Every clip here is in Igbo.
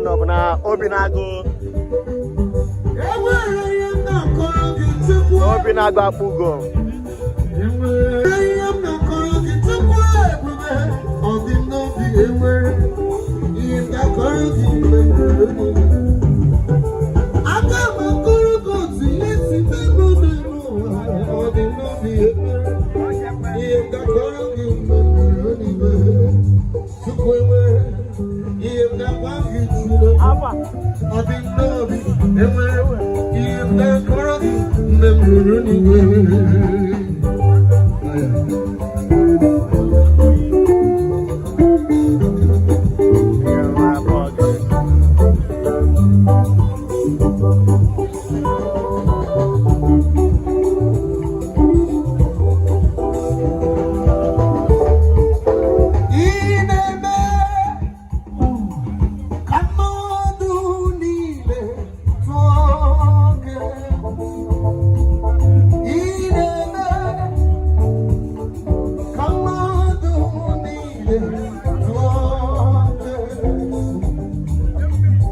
Anyị nọ bụ na Obinagụ, Enwere ihe m na-akọrọ gị tupu Obinagụ Akpugo. Enwere ihe m na-akọrọ gị tupu ebube ọ dị m n'obi. Enwere ihe m ga-akọrọ gị mgbe m ruru n'igwe. Aga m akọrọ gị otu ihe si mee m n'ụwa. Ọ dị m n'obi. Enwere ihe m ga-akọrọ gị mgbe m ruru n'igwe. Tupu enwere ihe m ga-agwa gị, Chineke. Afa. Ọ dị m n'obi. Enwere ihe m ga-akọrọ gị mgbe m ruru n'igwe. Ị na-eme ka mmadụ niile tụọ gị egwu. Ị na-eme ka mmadụ niile tụọ gị egwu.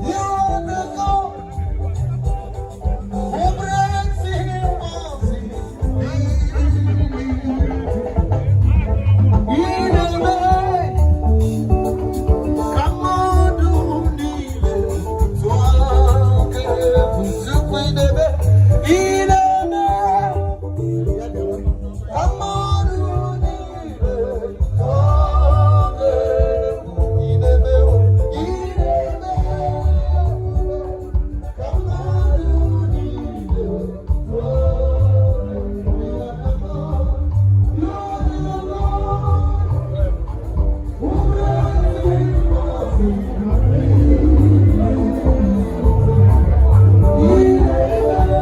You are the God who breaks impossibility. Ị na-eme ka mmadụ niile tụọ gị egwu. Tupu ị na-eme, ị na-eme ka mmadụ niile tụọ gị egwu. Ị na-eme, ị na-eme ka mmadụ niile tụọ gị egwu. You are the Lord who breaks impossibility. Ị na-eme.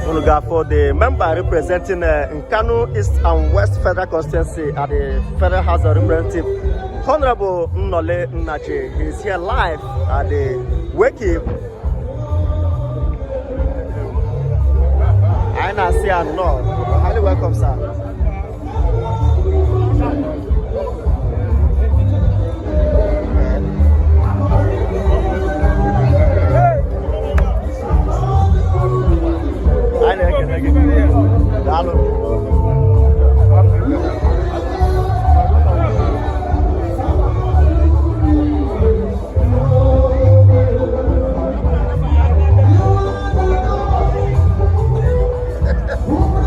Unu ga-afụ the member representing Nkanu East and West Federal Constituency at the Federal House of Representatives, Honorable Nnoli Nnaji. He is here live at the wake. Anyị na-asị ya nnọọ. Highly welcome, sir. Anyị na-ekele gị. Daalụ.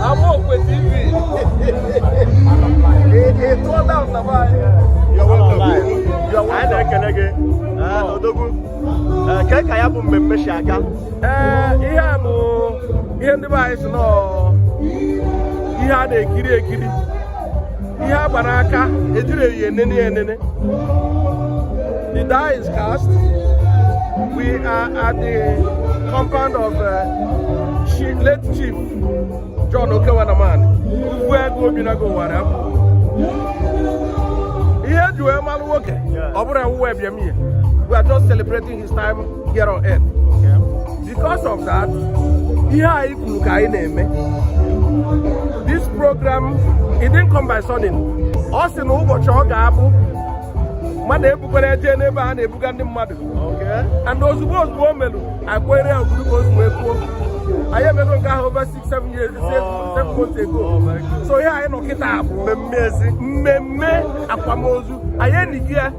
Amokwe TV. Ị tụọ down na be anyị. You're welcome. Anyị na-ekele gị. Odogwu. Kee ka ya bụ mmemme si aga? Ee, ihe a bụ ihe ndị be anyị si nọọ ihe a na-ekiri ekiri, ihe a gbara aka ejiri eyi enene ya enene. The die is cast. We are at the compound of late Chief John Okewenaman Uvuagụ Obinagu Wara. Ihe eji wee malụ nwoke, ọ bụrụ ewuwe bịam ihe, we are just celebrating his time here on earth. Because of that, ihe anyị kwuru ka anyị na-eme. This program, it didn't come by sudden. Ọ sị na ụbọchị ọ ga-abụ mmadụ ebukwara eje n'ebe a na-ebuga ndị mmadụ. And ozugbo ozugbo o melu akwere ya obodo ka o si wee kwuo, anyị emego nke ahụ over 6, 7 years, 7 months ago. Oh, very good. So ihe anyị nọ kịta bụ Mmemme ezi. Mmemme akwamozu anyị enigi ya.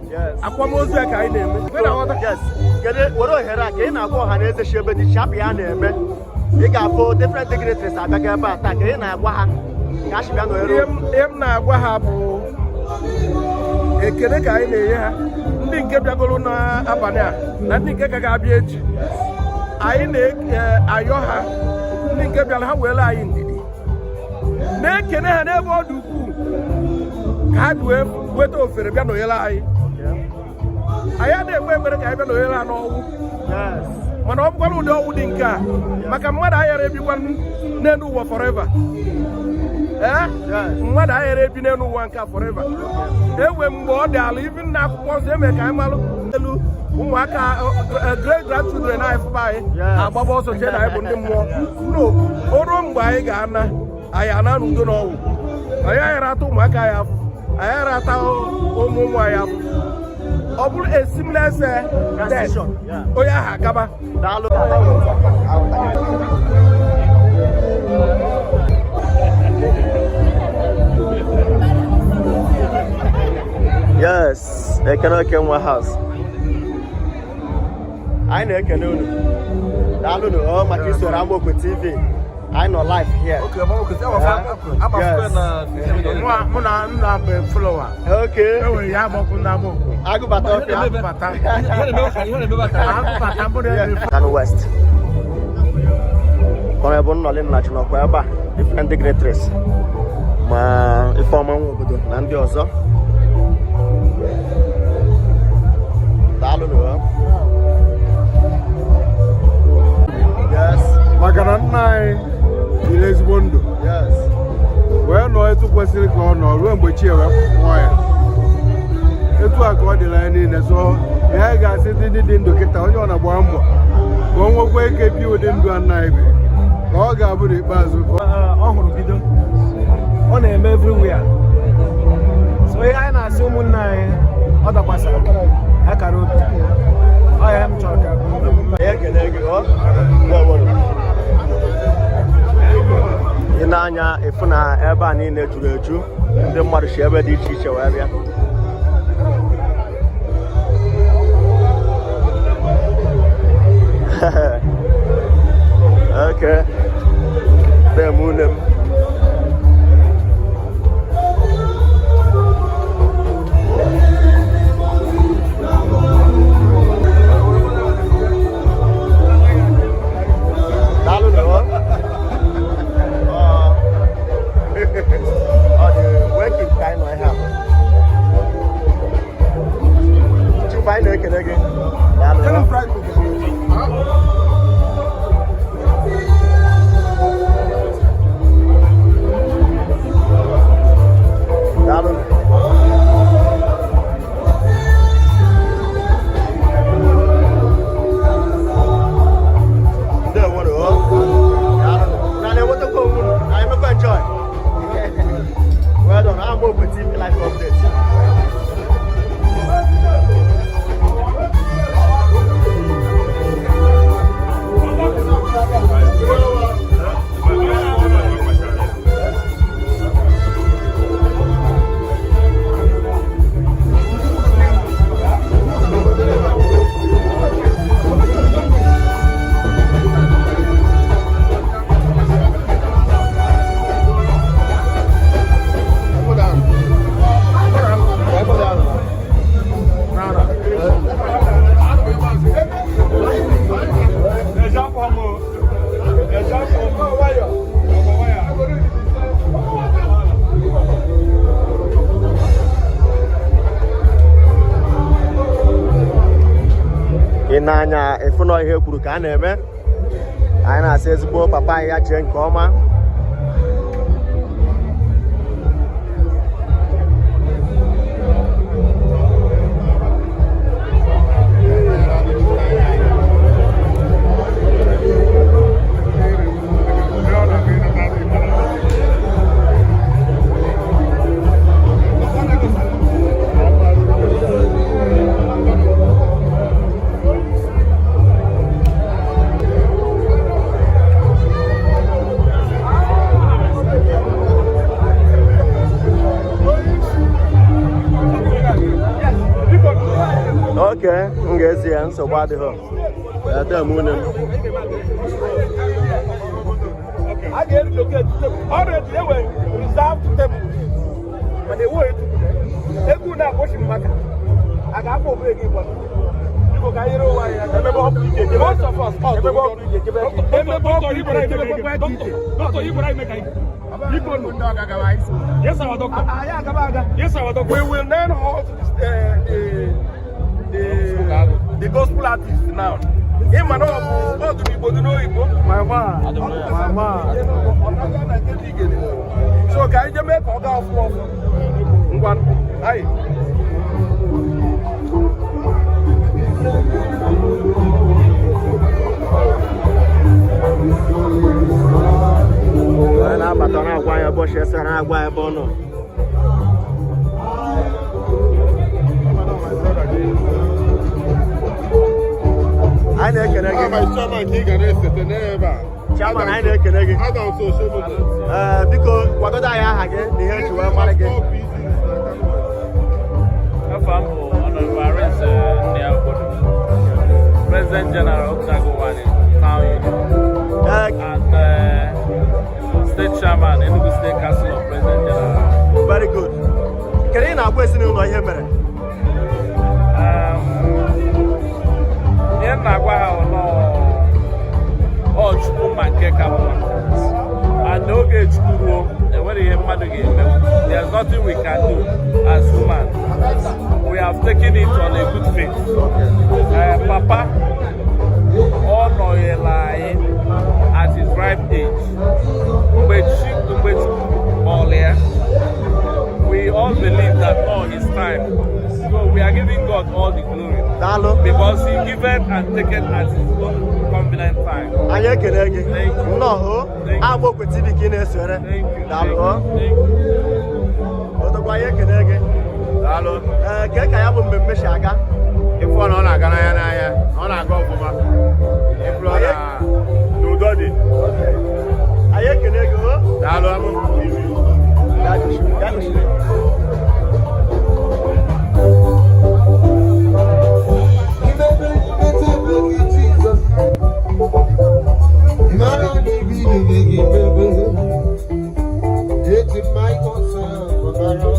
Akwamozu ya ka anyị na-eme. Ị na-aghọta? Yes. Kedu were ohere a ka ị na-agwa ọha na eze si ebe dị iche apụ ya na-eme, ị ga-afụ different dignitaries abịaga ebe a taa, ka ị na-agwa ha ka a si bịa nọnyere? Ihe m na-agwa ha bụ ekele ka anyị na-enye ha, ndị nke bịagoro n'abalị a na ndị nke ka ga-abịa echi. Anyị na-ayọ ha, ndị nke bịara, ha were anyị ndidi, na-ekene ha n'ebe ọ dị ukwuu ka ha ji wee weta ofere bịa nọnyere anyị. Anyị adịghị ekpe ekpere ka anyị bịa n'ohere a n'ọnwụ. Mana ọ bụkwara ụdị ọnwụ dị nke a, maka mmadụ aghara ebikwa n'elu ụwa forever. Ee, mmadụ aghara ebi n'elu ụwa nke a forever. Ewe mgbe ọ dị ala ibi na akwụkwọ nsọ eme ka anyị malụ elu ụmụaka, great grandchildren anyị fụba anyị agbaba ọsọ chee na anyị bụ ndị mmụọ. No, o ruo mgbe anyị ga-ana, anyị ana n'udo na ọnwụ. Anyị aghara ata ụmụaka anyị afụfụ, anyị aghara ata ụmụ ụmụ anyị afụfụ. Ọ bụrụ a seamless death, Transition, yeah. onye ahụ agaba. Daalụ. Yes, Ekene Okenwa House. Anyị na-ekene unu. Daalụ nụ ọ maka isoro Amaokwe TV. Anyị nọ live here. Yes. Mụ na nna bụ follower. Enwere ya agbakwu na Amaokwe. Agụbata ọfịa. Agụbata. Agụbata mụ na ebe. Nkanu West. Honorable Nnọli Nnaji nọkwa ebe a, different dignitaries, ma Ifeọma nwa obodo na ndị ọzọ. Daalụ nụ. Yes. Maka na nna anyị biri ezigbo ndụ wee nọọ etu kwesịrị ka ọ nọ ruo mgbe chi wee kpụọ ya. Etu a ka ọ dịrị anyị niile. So ihe anyị ga-asị ndị dị ndụ kịta, onye ọ na-agba mbọ ka o nwekwa ike bi ụdị ndụ a nna anyị biri, ka ọ ga-abụ n'ikpeazụ ka Ọ hụrụ bido ọ na-eme everywhere. So ihe anyị na-asị ụmụnne anyị ọ dakwasara akara obi ọ ya m chọrọ ka Anyị ekele gị ọ. Ndewo. Ị na-anya ịfụ na ebe a niile juru eju, ndị mmadụ si ebe dị iche iche wee bịa. Okay. Dem m. Daalụ nụ. Ọ dị wake ka anyị nọ ihe a. Chukwu, anyị na-ekele gị. Daalụ. Daalụ. Ndewo nụ. Daalụ. Na na-enwetakwa onwe unu. Anyị emekwa enjoy. Well done. Amaokwe TV live update. Ị na-anya ịfụ na ihe kwuru ka a na-eme. Anyị na-asị ezigbo papa anyị ya chee nke ọma. Oke m ga-ezi ya, nsogbu adịghị. Ede m une m. A ga-relocate table. Already e nwere reserved tables, mana enweghị etu egwu na-akpọchi maka a ga-akpọ obere gị gwa. Biko, ka anyị nyere onwe anyị aka. Emebe ọkụ ije ejebe, most of us emebe ọkụ ije ejebe, emebe ọkụ ije ejebe aka ije. Doctor, you brought me. Biko nụ. Yes, our doctor. Anyị agaba aga. Yes, our doctor. We will then halt the The gospel artist now. Ịma na ọ bụ ọdụ Igbo dị n'oyibo. My man, my man. So ka anyị jee mee ka ọ gaa ọfụ ọfụ. Ngwa, anyị. Onye na-abata na-agwa anyị ebe ọ si ese, na-agwa anyị ebe ọ nọ. Anyị na-ekele gị. Chairman, anyị na-ekele gị. Ee, biko gwagodo anyị aha gị na ihe eji wee mara gị. Afa m bụ Honorable Arinze Nnia Obodo, President General Otago-Wani Town Union and State Chairman, Enugu State Council of President General. Very good. Kedu ị na-agwa ezinụlọ ihe mere? Ihe m na-agwa ha bụ nọọ, ọ Chukwu ma nke ka mma. And n'oge Chukwu ruo, enwere ihe mmadụ ga-eme. There's nothing we can do as human. We have taken it on a good faith. Papa, ọ nọnyere anyị at his ripe age. Mgbe Chukwu kpọrọ ya, we all believe that now is time. So we are giving God all the glory. Daalụ. Because he giveth and taketh at his own convenient time. Anyị ekele gị. Thank you. Nnọọ o. Thank you. Agbokwe TV ka ị na-esore. Thank you. Daalụ o. Thank you. Odogwu, anyị ekele gị. Daalụ. Ee, kee ka ya bụ mmemme si aga? Ịfụ na ọ na-aga n'anya n'anya, na ọ na-aga ọfụma. Ịfụ na n'udo dị. Anyị ekele gị o. Daalụ, Agbokwe TV. Ya gochiri, ya gochiri. Imebe imete gị Jizọs. Mara na ibi gị mebe. Eji Michael sọ ọbara.